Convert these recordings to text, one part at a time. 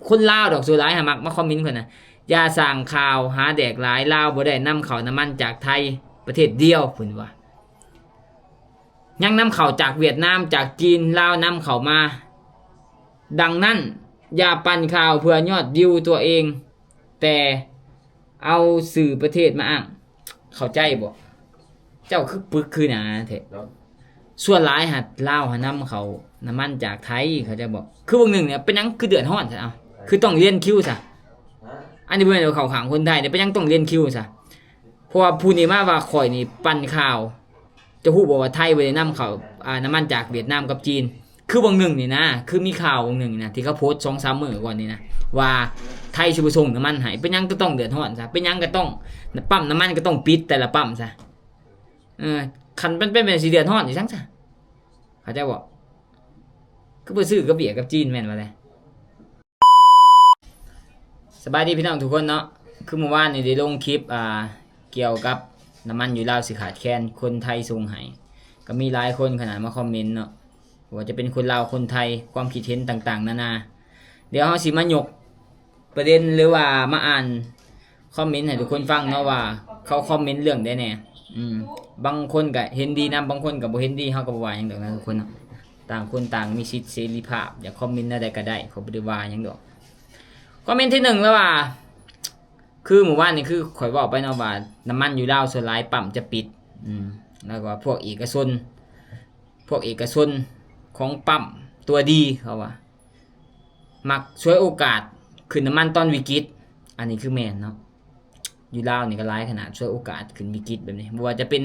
ຄົນລາວດອກ ສ່ວນຫຼາຍຫາມັກມາຄອມເມັນເພິ່ນນະ ຢ່າສ້າງຂ່າວຫາແດກຫຼາຍ ລາວບໍ່ໄດ້ນຳເຂົ້ານ້ຳມັນຈາກໄທປະເທດດຽວ ເພິ່ນວ່າ ຍັງນຳເຂົ້າຈາກຫວຽດນາມ ຈາກຈີນ ລາວນຳເຂົ້າມາ. ດັ່ງນັ້ນ ຢ່າປັ່ນຂ່າວເພື່ອຍອດວິວຕົວເອງ ແຕ່ເອົາຊື່ປະເທດມາອ້າງ. ເຂົ້າໃຈບໍ່? ເຈົ້າຄືປຶກຄືໜາແທ້. ສ່ວນຫຼາຍຫາ ລາວຫານຳເຂົ້ານ້ຳມັນຈາກໄທ ເຂົ້າໃຈບໍ່? ຄືເບິ່ງໜຶ່ງນີ້ ເປັນຫຍັງຄືເດືອດຮ້ອນຊະ? ເອົ້າ ຄືຕ້ອງລຽນຄິວຊະ? ອັນນີ້ບໍ່ແມ່ນວ່າເຂົ້າຂ້າງຄົນໄທເດ້ ເປັນຫຍັງຕ້ອງລຽນຄິວຊະ? ເພາະວ່າຜູ້ນີ້ມາວ່າຂ້ອຍນີ້ປັ່ນຂ່າວ. ເຈົ້າຮູ້ບໍ່ວ່າໄທບໍ່ໄດ້ນຳເຂົ້າ ອ່າ ນ້ຳມັນຈາກຫວຽດນາມກັບຈີນ? ຄືຫວ່າງໜຶ່ງນີ້ນະ ຄືມີຂ່າວຫວ່າງໜຶ່ງນະ ທີ່ເຂົາໂພສສອງສາມມື້ກ່ອນນີ້ນະ ວ່າໄທຊິບໍ່ສົ່ງນ້ຳມັນໃຫ້. ເປັນຫຍັງກໍຕ້ອງເດືອດຮ້ອນຊະ? ເປັນຫຍັງກໍຕ້ອງ ປ້ຳນ້ຳມັນກໍຕ້ອງປິດແຕ່ລະປ້ຳຊະ? ເອີ ຄັນມັນເປັນແບບຊິເດືອດຮ້ອນອີ່ຫຍັງຊະ? ເຂົ້າໃຈບໍ່? ຄືບໍ່ຊື້ກັບຫວຽດກັບຈີນແມ່ນບໍ່ແລະ? ສະບາຍດີພີ່ນ້ອງທຸກຄົນເນາະ. ຄືມື້ວານນີ້ໄດ້ລົງຄລິບ ອ່າ ກ່ຽວກັບນ້ຳມັນຢູ່ລາວຊິຂາດແຄນ ຄົນໄທສົ່ງໃຫ້ ກໍມີຫຼາຍຄົນຂະໜາດມາຄອມເມັນເນາະ ບໍ່ວ່າຈະເປັນຄົນລາວ ຄົນໄທ ຄວາມຄິດເຫັນຕ່າງໆນານາ. ດຽວເຮົາຊິມາຍົກປະເດັນ ຫຼືວ່າມາອ່ານຄອມເມັນໃຫ້ທຸກຄົນຟັງເນາະ ວ່າເຂົາຄອມເມັນເລື່ອງໃດແດ່. ອືມ ບາງຄົນກໍເຫັນດີນຳ ບາງຄົນກໍບໍ່ເຫັນດີ ເຮົາກໍບໍ່ວ່າຫຍັງດອກນະທຸກຄົນເນາະ. ຕ່າງຄົນຕ່າງມີສິດເສລີພາບ ຢາກຄອມເມັນແນວໃດກໍໄດ້ ເຂົາບໍ່ໄດ້ວ່າຫຍັງດອກ. ຄອມເມັນທີໜຶ່ງລະວ່າ ຄືມື້ວານນີ້ຄືຂ້ອຍເວົ້າໄປເນາະວ່າ ນ້ຳມັນຢູ່ລາວສ່ວນຫຼາຍປ້ຳຈະປິດ ອືມ ແລ້ວກໍພວກເອກະຊົນ ພວກເອກະຊົນຂອງປ້ຳຕົວດີ ເຂົາວ່າ ມັກສວຍໂອກາດຂຶ້ນນ້ຳມັນຕອນວິກິດ. ອັນນີ້ຄືແມ່ນເນາະ. ຢູ່ລາວນີ້ກໍຫຼາຍຂະໜາດ ສວຍໂອກາດຂຶ້ນວິກິດແບບນີ້ ບໍ່ວ່າຈະເປັນ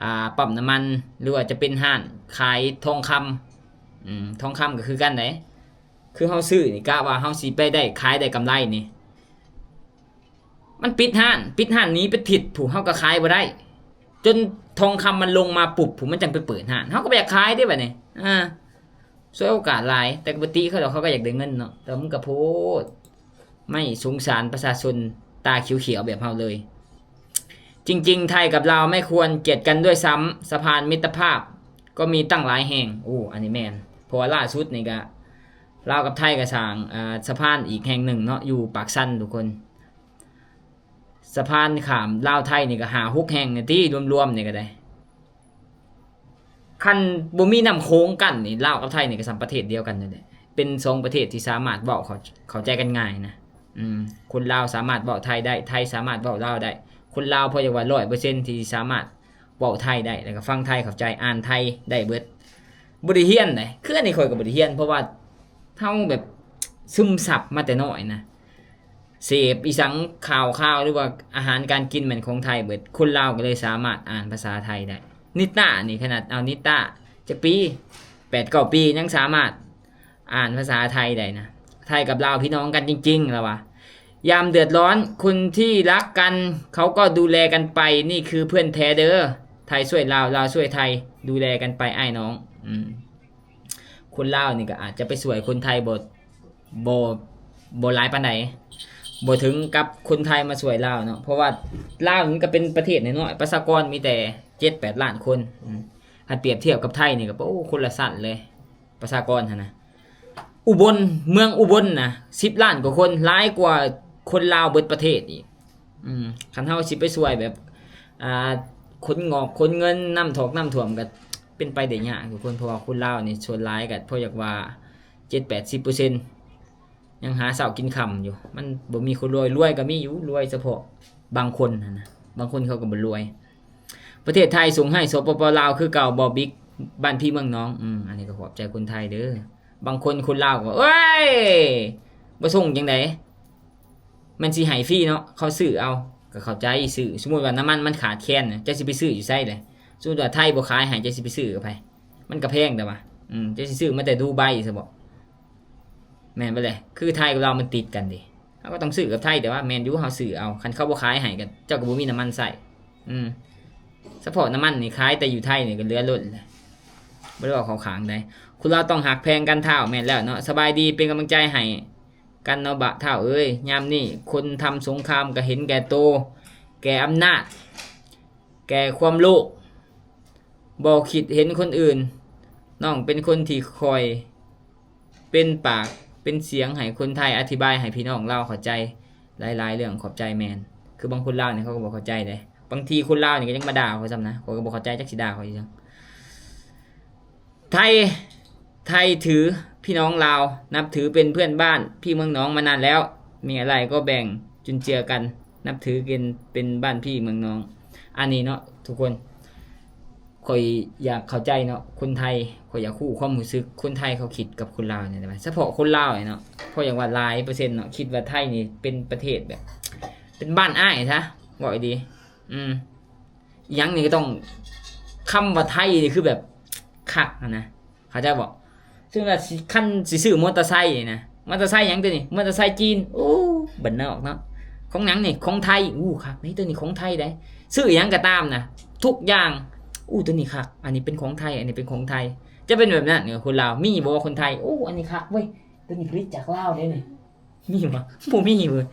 ອ່າ ປ້ຳນ້ຳມັນ ຫຼືວ່າຈະເປັນຮ້ານຂາຍທອງຄຳ. ອືມ ທອງຄຳກໍຄືກັນເດ້ ຄືເຮົາຊື້ນີ້ກະວ່າເຮົາຊິໄປໄດ້ ຂາຍໄດ້ກຳໄລນີ້ ມັນປິດຮ້ານ ປິດຮ້ານໜີໄປທິດພຸ້ນ ເຮົາກໍຂາຍບໍ່ໄດ້ ຈົນທອງຄຳມັນລົງມາປຸບພຸ້ນ ມັນຈັ່ງໄປເປີດຮ້ານ. ເຮົາກໍບໍ່ຢາກຂາຍເດ້ບັດນີ້ ອ່າ ສວຍໂອກາດຫຼາຍ ແຕ່ກໍບໍ່ຕິເຂົາດອກ ເຂົາກໍຢາກໄດ້ເງິນເນາະ ແຕ່ມັນກໍໂພດ ໄມ່ສົງສານປະຊາຊົນຕາຂຽວໆແບບເຮົາເລີຍ. ຈິງໆ ໄທກັບລາວໄມ່ຄວນກຽດກັນດ້ວຍຊ້ຳ ສະພານມິດຕະພາບກໍມີຕັ້ງຫຼາຍແຫ່ງ. ໂອ້ ອັນນີ້ແມ່ນ ເພາະວ່າລ່າສຸດນີ້ກະ ລາວກັບໄທກໍສ້າງ ອ່າ ສະພານອີກແຫ່ງໜຶ່ງເນາະ ຢູ່ປາກຊັນທຸກຄົນ. ສະພານຂ້າມລາວໄທນີ້ກໍຫ້າຫົກແຫ່ງນີ້ຕິ ລວມໆນີ້ກໍໄດ້. ຄັນບໍ່ມີນ້ຳໂຂງກັ້ນນີ້ ລາວກັບໄທນີ້ກໍສ່ຳປະເທດດຽວກັນນັ້ນແຫຼະ ເປັນສອງປະເທດທີ່ສາມາດເວົ້າເຂົ້າ ເຂົ້າໃຈກັນງ່າຍນະ. ອືມ ຄົນລາວສາມາດເວົ້າໄທໄດ້ ໄທສາມາດເວົ້າລາວໄດ້. ຄົນລາວພໍຢາກວ່າຮ້ອຍເປີເຊັນທີ່ສາມາດເວົ້າໄທໄດ້ ແລ້ວກໍຟັງໄທເຂົ້າໃຈ ອ່ານໄທໄດ້ເບິດ. ບໍ່ໄດ້ຮຽນໃດ ຄືອັນນີ້ຂ້ອຍກໍບໍ່ໄດ້ຮຽນ ເພາະວ່າເຮົາແບບຊຶມຊັບມາແຕ່ນ້ອຍນະ. ເສບອີ່ສັງ ຂ່າວໆ ຫຼືວ່າອາຫານການກິນແມ່ນຂອງໄທເບິດ ຄົນລາວກໍເລີຍສາມາດອ່ານພາສາໄທໄດ້. ນິຕານີ້ ຂະໜາດເອົານິຕາຈັກປີ ແປດເກົ້າປີ ຍັງສາມາດອ່ານພາສາໄທໄດ້ນະ. ໄທກັບລາວພີ່ນ້ອງກັນຈິງໆ ລະວ່າ ຍາມເດືອດຮ້ອນ ຄົນທີ່ຮັກກັນເຂົາກໍດູແລກັນໄປ ນີ້ຄືເພື່ອນແທ້ເດີ. ໄທຊ່ວຍລາວ ລາວຊ່ວຍໄທ ດູແລກັນໄປອ້າຍນ້ອງ. ອືມ ຄົນລາວນີ້ກໍອາດຈະໄປຊ່ວຍຄົນໄທບໍ່ ບໍ່ ບໍ່ຫຼາຍປານໃດ ບໍ່ເຖິງກັບຄົນໄທມາຊ່ວຍລາວເນາະ ເພາະວ່າລາວນີ້ກໍເປັນປະເທດນ້ອຍໆ ປະຊາກອນມີແຕ່ເຈັດແປດລ້ານຄົນ. ອືມ ຄັນປຽບທຽບກັບໄທນີ້ກໍ ໂອ້ ຄົນລະຊັ້ນເລີຍ ປະຊາກອນຫັ້ນນະ. ອຸບົນ ເມືອງອຸບົນນະ ສິບລ້ານກວ່າຄົນ ຫຼາຍກວ່າຄົນລາວເບິດປະເທດອີກ. ອືມ ຄັນເຮົາຊິໄປຊ່ວຍແບບ ອ່າ ຂົນງອກຂົນເງິນ ນ້ຳຖອກນ້ຳຖ້ວມ ກໍເປັນໄປໄດ້ຍາກທຸກຄົນ ເພາະວ່າຄົນລາວນີ້ສ່ວນຫຼາຍກໍພໍຢາກວ່າ ເຈັດແປດສິບເປີເຊັນ ຍັງຫາເຊົ້າກິນຄ່ຳຢູ່. ມັນບໍ່ມີຄົນລວຍ ລວຍກໍມີຢູ່ ລວຍສະເພາະບາງຄົນຫັ້ນນະ ບາງຄົນເຂົາກໍບໍ່ລວຍ. ປະເທດໄທສົ່ງໃຫ້ ສປປ ລາວ ຄືເກົ່າບໍ່ ບິກ ບ້ານພີ່ເມືອງໜອງ. ອືມ ອັນນີ້ກໍຂອບໃຈຄົນໄທເດີ. ບາງຄົນຄົນລາວກໍວ່າ ໂອ້ຍ ບໍ່ສົ່ງຈັ່ງໃດ ແມ່ນຊິໃຫ້ຟຣີເນາະ ເຂົາຊື້ເອົາ ກໍເຂົ້າໃຈຊື້. ສົມມຸດວ່ານ້ຳມັນມັນຂາດແຄນນະ ເຈົ້າຊິໄປຊື້ຢູ່ໃສລະ? ສົມມຸດວ່າໄທບໍ່ຂາຍໃຫ້ ເຈົ້າຊິໄປຊື້ກັບໃຜ? ມັນກໍແພງແຕ່ວ່າ ອືມ ເຈົ້າຊິຊື້ມາແຕ່ດູໄບຊະບໍ? ແມ່ນບໍ່ແລະ? ຄືໄທກັບລາວມັນຕິດກັນເດ້ ເຮົາກໍຕ້ອງຊື້ກັບໄທ. ແຕ່ວ່າແມ່ນຢູ່ ເຮົາຊື້ເອົາ ຄັນເຂົາບໍ່ຂາຍໃຫ້ກໍ ເຈົ້າກໍບໍ່ມີນ້ຳມັນໃຊ້. ອືມ ສະເພາະນ້ຳມັນນີ້ຂາຍແຕ່ຢູ່ໄທນີ້ກໍເຫຼືອລົ້ນແຫຼະ ບໍ່ໄດ້ເວົ້າເຂົ້າຂ້າງໃດ. ຄົນລາວຕ້ອງຮັກແພງກັນທ້າວ. ແມ່ນແລ້ວເນາະ ສະບາຍດີ ເປັນກຳລັງໃຈໃຫ້ ກັນເນາະບະທ້າວເອີຍ. ຍາມນີ້ຄົນທຳສົງຄາມກໍເຫັນແກ່ໂຕ ແກ່ອຳນາດ ແກ່ຄວາມໂລບ ບໍ່ຄິດເຫັນຄົນອື່ນ. ນ້ອງເປັນຄົນທີ່ຄ່ອຍເປັນປາກ ປັນສຽງໃຫ້ຄົນໄທອະທິບາຍໃຫ້ພີ່ນ້ອງລາວເຂົ້າໃຈຫຼາຍໆເລື່ອງ. ຂອບໃຈ. ແມ່ນ ຄືບາງຄົນລາວນີ້ເຂົາກໍບໍ່ເຂົ້າໃຈເດ້. ບາງທີຄົນລາວນີ້ກໍຍັງມາດ່າຂ້ອຍຊ້ຳນະ, ຂ້ອຍກໍບໍ່ເຂົ້າໃຈຈັກຊິດ່າຂ້ອຍອີ່ຫຍັງ. ໄທ ໄທຖືພີ່ນ້ອງລາວ ນັບຖືເປັນເພື່ອນບ້ານພີ່ເມືອງນ້ອງມານານແລ້ວ. ມີອະໄລກໍແບ່ງຈຸນເຈືອກັນ, ນັບຖືກັນເປັນບ້ານພີ່ເມືອງນ້ອງ. ອັນນີ້ເນາະທຸກຄົນ, ຂ້ອຍຢາກເຂົ້າໃຈເນາະຄົນໄທ, ຂ້ອຍຢາກຮູ້ຄວາມຮູ້ສຶກຄົນໄທເຂົາຄິດກັບຄົນລາວນີ້ແຫຼະ. ສະເພາະຄົນລາວນີ້ເນາະ, ເພາະຫຍັງວ່າຫຼາຍເປີເຊັນເນາະ ຄິດວ່າໄທນີ້ເປັນປະເທດແບບ ເປັນບ້ານອ້າຍຊະ, ເວົ້າອີ່ຫຼີ. ອືມ ອີ່ຫຍັງນີ້ກໍຕ້ອງ, ຄຳວ່າໄທນີ້ຄືແບບຄັກຫັ້ນນະ, ເຂົ້າໃຈບໍ່? ເຊິ່ງວ່າຊິ ຄັນຊິຊື້ມໍເຕີໄຊນີ້ນະ, ມໍເຕີໄຊຫຍັງຕົວນີ້? ມໍເຕີໄຊຈີນ. ໂອ້ ບ້ານນອກເນາະ. ຂອງຫຍັງນີ້? ຂອງໄທ. ໂອ້ ຄັກເດ້ ຕົວນີ້ຂອງໄທເດ້. ຊື້ຫຍັງກໍຕາມນະ, ທຸກຢ່າງ. ໂອ້ ຕົວນີ້ຄັກ, ອັນນີ້ເປັນຂອງໄທ, ອັນນີ້ເປັນຂອງໄທ. ຈະເປັນແບບນັ້ນເນາະ ຄົນລາວ. ມີບໍ່ຄົນໄທ? ໂອ້ ອັນນີ້ຄັກເວີຍ, ຕົວນີ້ຜະລິດຈາກລາວເດ້ນີ້. ມີບໍ່? ບໍ່ມີເວີຍ,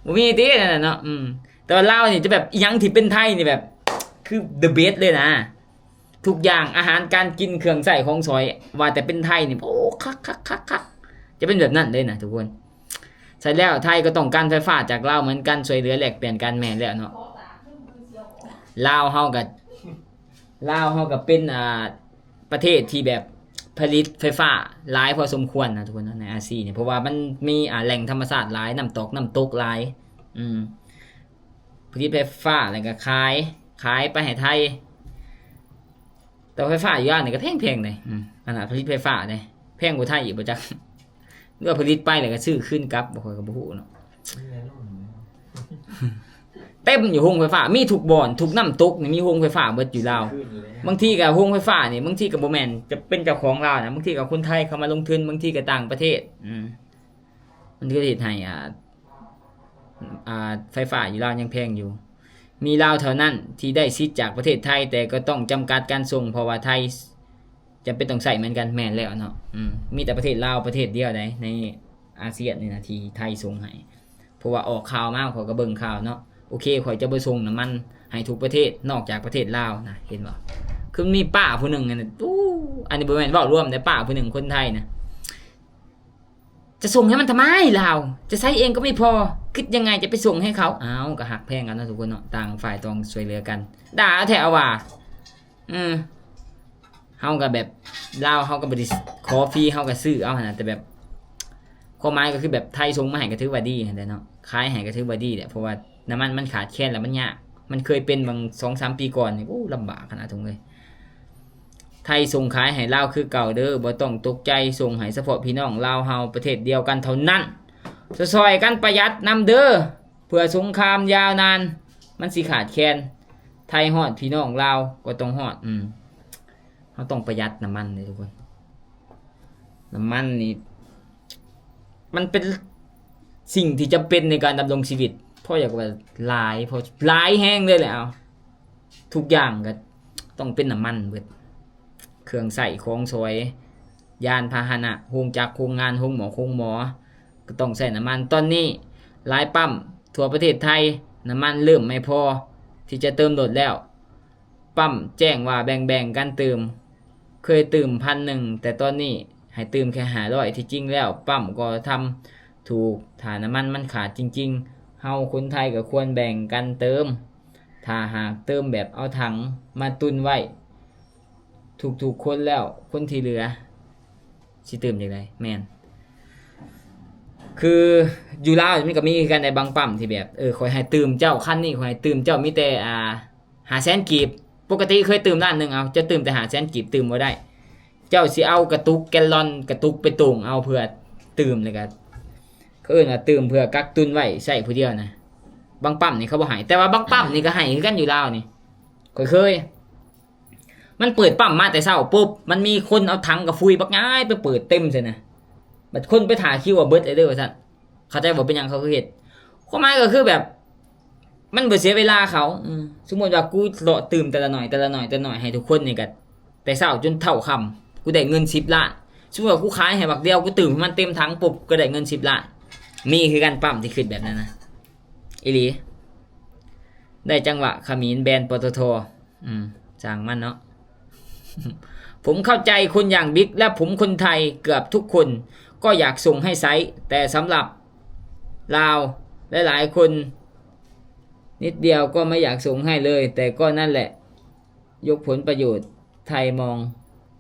ບໍ່ມີຕິ ນັ້ນນະເນາະ. ອືມ ແຕ່ວ່າລາວນີ້ຈະແບບ ອີ່ຫຍັງທີ່ເປັນໄທນີ້ແບບ ຄື the best ເລີຍນະ. ທຸກຢ່າງ ອາຫານການກິນ ເຄື່ອງໃຊ້ຂອງສອຍ ວ່າແຕ່ເປັນໄທນີ້ ໂອ້ ຄັກໆໆໆ ຈະເປັນແບບນັ້ນເລີຍນະທຸກຄົນ. ໃຊ່ແລ້ວ ໄທກໍຕ້ອງການໄຟຟ້າຈາກລາວເໝືອນກັນ, ຊ່ວຍເຫຼືອແລກປ່ຽນກັນ. ແມ່ນແລ້ວເນາະ, ລາວເຮົາກໍ ລາວເຮົາກໍເປັນ ອ່າ ປະເທດທີ່ແບບຜະລິດໄຟຟ້າຫຼາຍພໍສົມຄວນນະທຸກຄົນເນາະ ໃນອາຊີນີ້, ເພາະວ່າມັນມີ ອ່າ ແຫຼ່ງທຳມະຊາດຫຼາຍ, ນ້ຳຕົກ ນ້ຳຕົກຫຼາຍ. ອືມ ຜະລິດໄຟຟ້າແລ້ວກໍຂາຍ, ຂາຍໄປໃຫ້ໄທ. ແຕ່ໄຟຟ້າຢູ່ລາວນີ້ກໍແພງໆເດ້. ອືມ ຂະໜາດຜະລິດໄຟຟ້າເດ້ ແພງກວ່າໄທອີກບໍ່ຈັກ. ຫຼືວ່າຜະລິດໄປແລ້ວກໍຊື້ຄືນກັບ ບໍ່ ຂ້ອຍກໍບໍ່ຮູ້ເນາະ. ເຕັມຢູ່ໂຮງໄຟຟ້າ, ມີທຸກບ່ອນ, ທຸກນ້ຳຕົກນີ້ມີໂຮງໄຟຟ້າເບິດຢູ່ລາວ. ບາງທີກໍໂຮງໄຟຟ້ານີ້ ບາງທີກໍບໍ່ແມ່ນຈະເປັນເຈົ້າຂອງລາວນະ, ບາງທີກໍຄົນໄທເຂົ້າມາລົງທຶນ, ບາງທີກໍຕ່າງປະເທດ. ອືມ ມັນກໍເຮັດໃຫ້ ອ່າ ອ່າ ໄຟຟ້າຢູ່ລາວຍັງແພງຢູ່. ມີລາວເທົ່ານັ້ນທີ່ໄດ້ສິດຈາກປະເທດໄທ, ແຕ່ກໍຕ້ອງຈຳກັດການສົ່ງ ເພາະວ່າໄທ ຈຳເປັນຕ້ອງໃຊ້ເໝືອນກັນ. ແມ່ນແລ້ວເນາະ. ອືມ ມີແຕ່ປະເທດລາວປະເທດດຽວໃດໃນອາຊຽນນີ້ນະທີ່ໄທສົ່ງໃຫ້, ເພາະວ່າອອກຂ່າວມາ ຂ້ອຍກໍເບິ່ງຂ່າວເນາະ. ໂອເຄ ຂ້ອຍຈະບໍ່ສົ່ງນ້ຳມັນໃຫ້ທຸກປະເທດ ນອກຈາກປະເທດລາວນະ. ເຫັນບໍ່? ຄືມີປ້າຜູ້ໜຶ່ງຫັ້ນນະ, ໂອ້ ອັນນີ້ບໍ່ແມ່ນເວົ້າລວມເດ້, ປ້າຜູ້ໜຶ່ງຄົນໄທນະ จะส่งให้มันทำไมลาว จะใช้เองก็ไม่พอ คิดยังไงจะไปส่งให้เขา อ้าว ก็ฮักแพงกันเนาะทุกคนเนาะ ต่างฝ่ายต้องช่วยเหลือกัน ด่าเอาแท้เอาว่า อืม เฮาก็แบบ ลาวเฮาก็บ่ได้ขอฟรี เฮาก็ซื้อเอาหั่นน่ะ แต่แบบ ความหมายก็คือแบบไทยส่งมาให้ก็ถือว่าดีหั่นแหละเนาะ ขายให้ก็ถือว่าดีแหละ เพราะว่าน้ำมันมันขาดแคลนแล้วมันยาก มันเคยเป็นบางสองสามปีก่อนนี่ โอ้ ลำบากขนาดทุกคนเอ้ย ໄທສົ່ງຂາຍໃຫ້ລາວຄືເກົ່າເດີ ບໍ່ຕ້ອງຕົກໃຈ ສົ່ງໃຫ້ສະເພາະພີ່ນ້ອງລາວເຮົາປະເທດດຽວກັນເທົ່ານັ້ນ ຊ່ອຍໆກັນປະຢັດນຳເດີ ເພື່ອສົງຄາມຍາວນານມັນຊິຂາດແຄນ ໄທຮອດພີ່ນ້ອງລາວກໍຕ້ອງຮອດ ອືມ ເຮົາຕ້ອງປະຢັດນ້ຳມັນເດີທຸກຄົນ ນ້ຳມັນນີ້ ມັນເປັນສິ່ງທີ່ຈຳເປັນໃນການດຳລົງຊີວິດ ເພາະຫຍັງວ່າຫຼາຍ ເພາະຫຼາຍແຮງເລີຍແຫຼະ ເອົາ ທຸກຢ່າງກໍຕ້ອງເປັນນ້ຳມັນເບິດ ເຄື່ອງໃຊ້ຂອງສອຍ ຍານພາຫະນະ ໂຮງຈັກ ໂຮງງານ ໂຮງໝໍ ໂຮງໝໍ ກໍຕ້ອງໃຊ້ນ້ຳມັນ ຕອນນີ້ຫຼາຍປ້ຳທົ່ວປະເທດໄທ ນ້ຳມັນເລີ່ມໄມ່ພໍທີ່ຈະເຕີມລົດແລ້ວ ປ້ຳແຈ້ງວ່າແບ່ງໆກັນຕື່ມ ເຄີຍຕື່ມພັນໜຶ່ງ ແຕ່ຕອນນີ້ໃຫ້ຕື່ມແຄ່ຫ້າຮ້ອຍ ທີ່ຈິງແລ້ວປ້ຳກໍທຳຖືກ ຖ້ານ້ຳມັນມັນຂາດຈິງໆ ເຮົາຄົນໄທກໍຄວນແບ່ງກັນຕື່ມ ຖ້າຫາກຕື່ມແບບເອົາຖັງມາຕຸນໄວ້ທຸກໆຄົນແລ້ວ ຄົນທີ່ເຫຼືອຊິຕື່ມຈັ່ງໃດ ແມ່ນ ຄືຢູ່ລາວມັນກໍມີຄືກັນໃນບາງປ້ຳທີ່ແບບ ເອີ ຂ້ອຍໃຫ້ຕື່ມເຈົ້າ ຄັນນີ້ຂ້ອຍໃຫ້ຕື່ມເຈົ້າ ມີແຕ່ ອ່າ ຫ້າແສນກີບ ປົກກະຕິເຄີຍຕື່ມລ້ານໜຶ່ງ ເອົາ ເຈົ້າຕື່ມແຕ່ຫ້າແສນກີບ ຕື່ມບໍ່ໄດ້ ເຈົ້າຊິເອົາກະຕຸກແກນລອນ ກະຕຸກໄປໂຕ່ງເອົາເພື່ອຕື່ມ ແລ້ວກະ ເຂົາເອີ້ນວ່າຕື່ມເພື່ອກັກຕຸນໄວ້ໃຊ້ຜູ້ດຽວນະ ບາງປ້ຳນີ້ເຂົາບໍ່ໃຫ້ ແຕ່ວ່າບາງປ້ຳນີ້ກໍໃຫ້ຄືກັນຢູ່ລາວນີ້ ຂ້ອຍເຄີຍ ມັນເປີດປ້ຳມາແຕ່ເຊົ້າປຸບ ມັນມີຄົນເອົາຖັງກະຟຸຍບັກໃຫຍ່ໄປເປີດເຕັມໃສ່ນະ ບັດຄົນໄປຖ້າຄິວວ່າເບິດແລ້ວເດີວ່າຊັ້ນ ເຂົ້າໃຈບໍ່ ເປັນຫຍັງເຂົາຄືເຮັດ ຄວາມໝາຍກໍຄືແບບ ມັນບໍ່ເສຍເວລາເຂົາ ເອີ ສົມມຸດວ່າກູເລາະຕື່ມແຕ່ລະໜ້ອຍ ແຕ່ລະໜ້ອຍ ແຕ່ລະໜ້ອຍ ໃຫ້ທຸກຄົນນີ້ກໍ ແຕ່ເຊົ້າຈົນເທົ່າຄ່ຳ ກູໄດ້ເງິນສິບລ້ານ ສົມມຸດວ່າກູຂາຍໃຫ້ບັກດຽວ ກູຕື່ມໃຫ້ມັນເຕັມຖັງປຸບ ກໍໄດ້ເງິນສິບລ້ານ ມີຄືກັນປ້ຳທີ່ຄິດແບບນັ້ນນະ ອີ່ຫຼີ ໄດ້ຈັງຫວະຂະເໝນແບນ ປຕທ. ອືມ ຊ່າງມັນເນາະ ຜົມເຂົ້າໃຈຄົນຢ່າງບິກ ແລະ ຜົມຄົນໄທເກືອບທຸກຄົນ ກໍຢາກສົ່ງໃຫ້ໃຊ້, ແຕ່ສຳລັບລາວຫຼາຍໆຄົນ ນິດດຽວກໍໄມ່ຢາກສົ່ງໃຫ້ເລີຍ. ແຕ່ກໍນັ້ນແຫຼະ, ຍົກຜົນປະໂຫຍດ, ໄທມອງ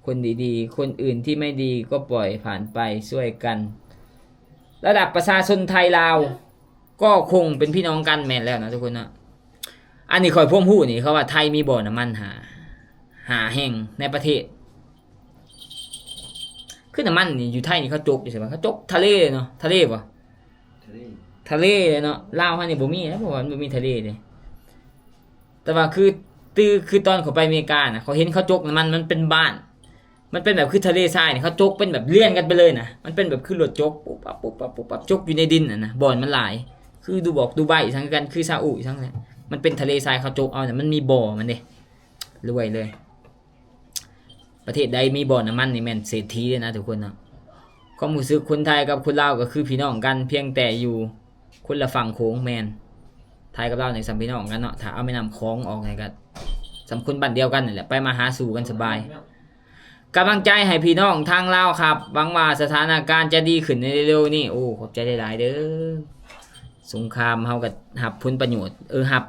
ຄົນດີໆ, ຄົນອື່ນທີ່ໄມ່ດີກໍປ່ອຍຜ່ານໄປ, ຊ່ວຍກັນ. ລະດັບປະຊາຊົນໄທລາວກໍຄົງເປັນພີ່ນ້ອງກັນແມ່ນແລ້ວນະທຸກຄົນເນາະ. ອັນນີ້ຂ້ອຍພວມຮູ້ນີ້ ເຂົາວ່າໄທມີບໍ່ນ້ຳມັນຫ້າ ຫ້າແຫ່ງໃນປະເທດ. ຄືນ້ຳມັນນີ້ຢູ່ໄທນີ້ເຂົາຈົກຢູ່ໃສວະ? ເຂົາຈົກທະເລເນາະ, ທະເລບໍ່? ທະເລ ທະເລເນາະ. ລາວເຮົານີ້ບໍ່ມີນະ, ເພາະວ່າມັນບໍ່ມີທະເລເດ້. ແຕ່ວ່າຄື ຄື ຄືຕອນເຂົາໄປອາເມລິການະ, ເຂົາເຫັນເຂົາຈົກນ້ຳມັນ, ມັນເປັນບ້ານ, ມັນເປັນແບບຄືທະເລຊາຍນີ້, ເຂົາຈົກເປັນແບບລຽນກັນໄປເລີຍນະ, ມັນເປັນແບບຄືລົດຈົກ ປຸບປັບ ປຸບປັບ ປຸບປັບ ຈົກຢູ່ໃນດິນຫັ້ນນະ. ບ່ອນມັນຫຼາຍ ຄືດູບອກດູໄບສັງກັນ, ຄືຊາອຸສັງນັ້ນ, ມັນເປັນທະເລຊາຍ, ເຂົາຈົກເອົານະ, ມັນມີບໍ່ມັນເດ້, ລວຍເລີຍ. ປະເທດໃດມີບໍ່ນ້ຳມັນນີ້ແມ່ນເສດຖີເດ້ນະທຸກຄົນເນາະ. ຄວາມຮູ້ສຶກຄົນໄທກັບຄົນລາວກໍຄືພີ່ນ້ອງກັນ, ພຽງແຕ່ຢູ່ຄົນລະຝັ່ງໂຂງ. ແມ່ນ, ໄທກັບລາວນີ້ສ່ຳພີ່ນ້ອງກັນເນາະ, ຖ້າເອົາແມ່ນ້ຳຂອງອອກນີ້ກໍສ່ຳຄົນບ້ານດຽວກັນນີ້ແຫຼະ, ໄປມາຫາສູ່ກັນສະບາຍ. ກຳລັງໃຈໃຫ້ພີ່ນ້ອງທາງລາວຄັບ, ຫວັງວ່າສະຖານະການຈະດີຂຶ້ນໃນເລັວໆນີ້. ໂອ້ ຂອບໃຈຫຼາຍໆເດີ. ສົງຄາມເຮົາກໍຮັບຜົນປະໂຫຍດ, ເອີ ຮັບ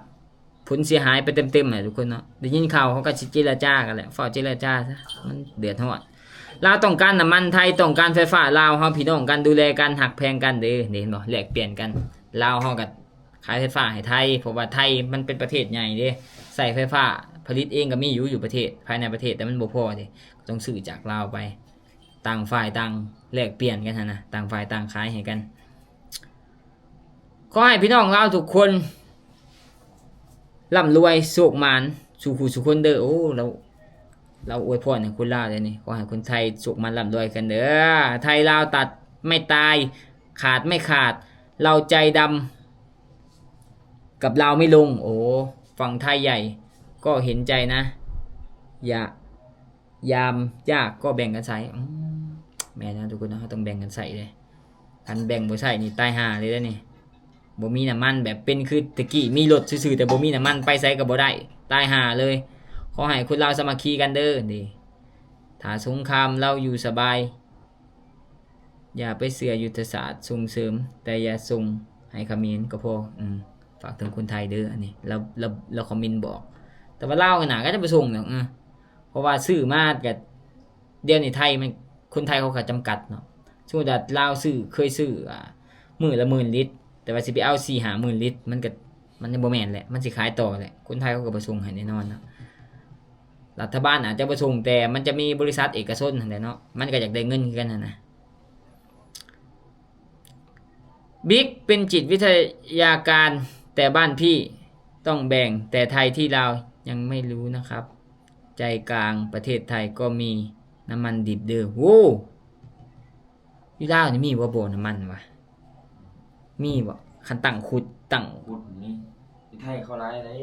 ຜົນເສຍຫາຍໄປເຕັມໆແຫຼະທຸກຄົນເນາະ. ໄດ້ຍິນຂ່າວເຂົາກໍຊິເຈລະຈາກັນແຫຼະ, ຟ້າວເຈລະຈາຊະ, ມັນເດືອດຮ້ອນ. ລາວຕ້ອງການນ້ຳມັນ, ໄທຕ້ອງການໄຟຟ້າ, ລາວເຮົາພີ່ນ້ອງກັນ, ດູແລກັນ, ຮັກແພງກັນເດີ. ນີ້ເຫັນບໍ່? ແລກປ່ຽນກັນ, ລາວເຮົາກໍຂາຍໄຟຟ້າໃຫ້ໄທ, ເພາະວ່າໄທມັນເປັນປະເທດໃຫຍ່ເດ້, ໃຊ້ໄຟຟ້າ, ຜະລິດເອງກໍມີຢູ່, ຢູ່ປະເທດ, ພາຍໃນປະເທດ, ແຕ່ມັນບໍ່ພໍເດ້, ກໍຕ້ອງຊື້ຈາກລາວໄປ. ຕ່າງຝ່າຍຕ່າງແລກປ່ຽນກັນຫັ້ນນະ, ຕ່າງຝ່າຍຕ່າງຂາຍໃຫ້ກັນ. ຂໍໃຫ້ພີ່ນ້ອງລາວທຸກຄົນລ່ຳລວຍໂຊກໝານສູ່ຄູ່ສູ່ຄົນເດີ. ໂອ້ ລາວ ລາວອວຍພອນໃຫ້ຄົນລາວເດ້ນີ້, ຂໍໃຫ້ຄົນໄທໂຊກໝານລ່ຳລວຍກັນເດີ. ໄທລາວຕັດໄມ່ຕາຍ ຂາດໄມ່ຂາດ, ລາວໃຈດຳກັບລາວໄມ່ລົງ. ໂອ້ ຝັ່ງໄທໃຫຍ່ກໍເຫັນໃຈນະ, ຢ່າ ຍາມຍາກກໍແບ່ງກັນໃຊ້. ອືມ ແມ່ນແລ້ວທຸກຄົນເນາະ, ເຮົາຕ້ອງແບ່ງກັນໃຊ້ເດ້. ຄັນແບ່ງບໍ່ໃຊ້ນີ້ຕາຍຫ່າເລີຍເດ້ນີ້. ບໍ່ມີນ້ຳມັນແບບເປັນຄືແຕ່ກີ້, ມີລົດຊື່ໆ ແຕ່ບໍ່ມີນ້ຳມັນ, ໄປໃສກໍບໍ່ໄດ້, ຕາຍຫ່າເລີຍ. ຂໍໃຫ້ຄົນລາວສາມັກຄີກັນເດີ. ນີ້ ຖ້າສົງຄາມລາວຢູ່ສະບາຍ, ຢ່າໄປເຊື່ອຍຸດທະສາດ, ສົ່ງເສີມແຕ່ຢ່າສົ່ງໃຫ້ຂະເໝນກໍພໍ. ອືມ ຝາກເຖິງຄົນໄທເດີ. ອັນນີ້ລາວ ລາວ ລາວຄອມເມັນບອກ, ແຕ່ວ່າລາວໜ້າກໍຈະບໍ່ສົ່ງດອກ. ເອີ ເພາະວ່າຊື້ມາກໍ ດຽວນີ້ໄທມັນ ຄົນໄທເຂົາກໍຈຳກັດເນາະ. ສົມມຸດວ່າລາວຊື້ ເຄີຍຊື້ ອາ ມື້ລະໝື່ນລິດ, ແຕ່ວ່າຊິໄປເອົາສີ່ຫ້າໝື່ນລິດ ມັນກໍ ມັນຍັງບໍ່ແມ່ນແຫຼະ, ມັນຊິຂາຍຕໍ່ແຫຼະ. ຄົນໄທເຂົາກໍບໍ່ສົ່ງໃຫ້ແນ່ນອນເນາະ. ລັດຖະບານອາດຈະບໍ່ສົ່ງ, ແຕ່ມັນຈະມີບໍລິສັດເອກະຊົນຫັ້ນແຫຼະເນາະ, ມັນກໍຢາກໄດ້ເງິນຄືກັນຫັ້ນນະ. บิ๊ກເປັນຈິດວິທະຍາການ, ແຕ່ບ້ານພີ່ຕ້ອງແບ່ງ, ແຕ່ໄທທີ່ລາວຍັງໄມ່ຮູ້ນະຄັບ. ໃຈກາງປະເທດໄທກໍມີນ້ຳມັນດິບເດີ. ໂອ້ ຢູ່ລາວນີ້ມີບໍ່ ບໍ່ນ້ຳມັນວະ? ມີບໍ່? ຄັນຕັ້ງຂຸດ ຕັ້ງ ຂຸດນີ້ ຢູ່ໄທເຂົາຫຼາຍເດ້.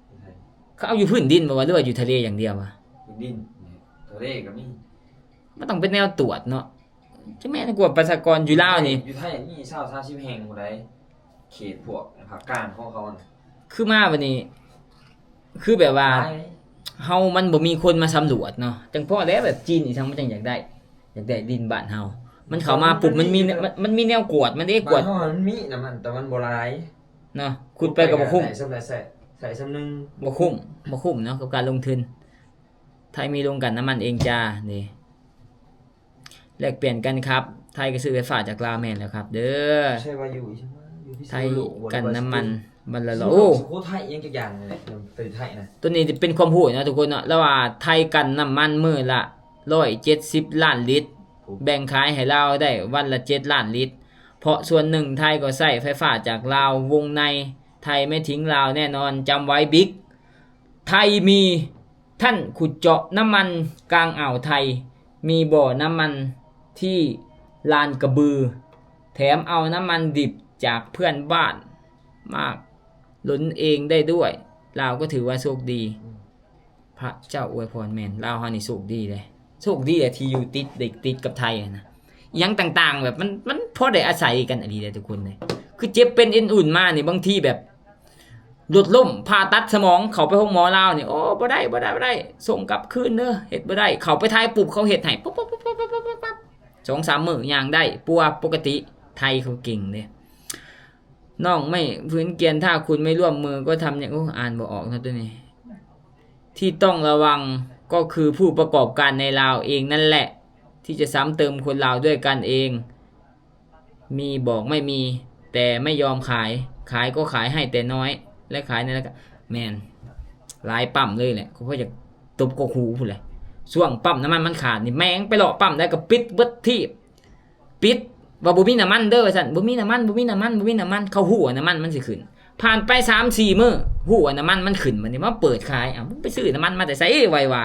ຢູ່ໄທ ເຂົາເອົາຢູ່ພື້ນດິນບໍ່ວະ ຫຼືວ່າຢູ່ທະເລຢ່າງດຽວວະ? ພື້ນດິນ ທະເລກໍມີ. ມັນຕ້ອງເປັນແນວກວດເນາະ. ຈັ່ງແມ່ນກວດປະຊາກອນຢູ່ລາວນີ້ ຢູ່ໄທມີຊາວ ສາມສິບແຫ່ງພຸ້ນໃດ ເຂດພວກພາກກາງຂອງເຂົານະ. ຄືມາບັດນີ້ ຄືແບບວ່າ ຫຼາຍ ເຮົາມັນບໍ່ມີຄົນມາສຳຫຼວດເນາະ, ຈັ່ງພໍແລ້ວແບບຈີນອີ່ສັງມັນຈັ່ງຢາກໄດ້ ຢາກໄດ້ດິນບ້ານເຮົາ. ມັນເຂົ້າມາປຸບ ມັນມີ ມັນມີແນວກວດມັນເດ້ ກວດ. ບ້ານເຮົາມັນມີນະ ມັນ ແຕ່ມັນບໍ່ຫຼາຍເນາະ, ຂຸດໄປກໍບໍ່ຄຸ້ມ. ໃຊ້ສ່ຳໃດໃຊ້ ໃຊ້ສ່ຳໜຶ່ງ ບໍ່ຄຸ້ມ ບໍ່ຄຸ້ມເນາະກັບການລົງທຶນ. ໄທມີໂຮງກັ່ນນ້ຳມັນເອງຈ້າເດ້. ແລກປ່ຽນກັນຄັບ, ໄທກໍຊື້ໄຟຟ້າຈາກລາວ. ແມ່ນແລ້ວຄັບເດີ. ໃຊ່ວ່າຢູ່ອີ່ຫຍັງວະ ຢູ່ພິສະ ໄທ ນຸໂລກບໍ່ ກັ່ນນ້ຳມັນ ຫຼືວ່າ ວັນລະ ໂອ້ ສຸໂຂໄທອີ່ຫຍັງຈັກຢ່າງນີ້ແຫຼະ ໄປໄທນະ. ຕົວນີ້ເປັນຄວາມຮູ້ເນາະທຸກຄົນເນາະ, ລາວວ່າໄທກັ່ນນ້ຳມັນມື້ລະຮ້ອຍເຈັດສິບລ້ານລິດ ໂອ້ ແບ່ງຂາຍໃຫ້ລາວໄດ້ວັນລະເຈັດລ້ານລິດ, ເພາະສ່ວນໜຶ່ງໄທກໍໃຊ້ໄຟຟ້າຈາກລາວ. ວົງໃນໄທແມ່ນຖິງລາວແນ່ນອນ, ຈຳໄວ້ບິກ. ໄທມີ ທ່ານຂຸດເຈາະນ້ຳມັນກາງອ່າວໄທ, ມີບໍ່ນ້ຳມັນທີ່ລານກະບື, ແຖມເອົານ້ຳມັນດິບຈາກເພື່ອນບ້ານມາລົນເອງໄດ້ດ້ວຍ. ລາວກໍຖືວ່າໂຊກດີ. ອືມ ພະເຈົ້າອວຍພອນ. ແມ່ນ, ລາວເຮົານີ້ໂຊກດີເດ້, ໂຊກດີແຫຼະທີ່ຢູ່ຕິດ ໄດ້ຕິດກັບໄທຫັ້ນນະ. ອີ່ຫຍັງຕ່າງໆ ແບບມັນ ມັນພໍໄດ້ອາໄສກັນອີ່ຫຼີເດ້ທຸກຄົນເດ້. ຄືເຈັບເປັນເອັນອຸ່ນມານີ້ ບາງທີແບບ ລົດລົ້ມ, ຜ່າຕັດສະໝອງ, ເຂົ້າໄປໂຮງໝໍລາວນີ້ ໂອ້ ບໍ່ໄດ້ ບໍ່ໄດ້ ບໍ່ໄດ້, ສົ່ງກັບຄືນເດີ, ເຮັດບໍ່ໄດ້. ເຂົ້າໄປໄທປຸບ ເຂົາເຮັດໃຫ້ ປັບ ປັບ ປັບ. ສອງສາມມື້ຍ່າງໄດ້ປົວປົກກະຕິ. ໄທເຂົາເກັ່ງເດ້. ນ້ອງໄມ່ພື້ນກຽນ ຖ້າຄຸນໄມ່ຮ່ວມມືກໍທຳຫຍັງ ໂອ້ ອ່ານບໍ່ອອກເນາະໂຕນີ້. ທີ່ຕ້ອງລະວັງກໍຄືຜູ້ປະກອບການໃນລາວເອງນັ້ນແຫຼະ ທີ່ຈະຊ້ຳເຕີມຄົນລາວດ້ວຍກັນເອງ. ມີບອກໄມ່ມີ ແຕ່ໄມ່ຍອມຂາຍ ຂາຍກໍຂາຍໃຫ້ແຕ່ນ້ອຍ ແລະ ຂາຍໃນລາຄາ ແມ່ນ ຫຼາຍປ້ຳເລີຍແຫຼະ ກໍເພາະຢາກຕົບກອກຫູພຸ້ນແຫຼະ. ຊ່ວງປ້ຳນ້ຳມັນມັນຂາດນີ້ ແມ່ງໄປເລາະປ້ຳໃດກໍປິດເບິດທີ່ ປິດ ວ່າບໍ່ມີນ້ຳມັນເດີວ່າຊັ້ນ ບໍ່ມີນ້ຳມັນ ບໍ່ມີນ້ຳມັນ ບໍ່ມີນ້ຳມັນ. ເຂົາຮູ້ວ່ານ້ຳມັນມັນຊິຂຶ້ນ ຜ່ານໄປສາມສີ່ມື້ ຮູ້ວ່ານ້ຳມັນມັນຂຶ້ນ ບາດນີ້ມາເປີດຂາຍ. ເອົ້າ ມຶງໄປຊື້ນ້ຳມັນມາແຕ່ໃສ ໄວວ່າ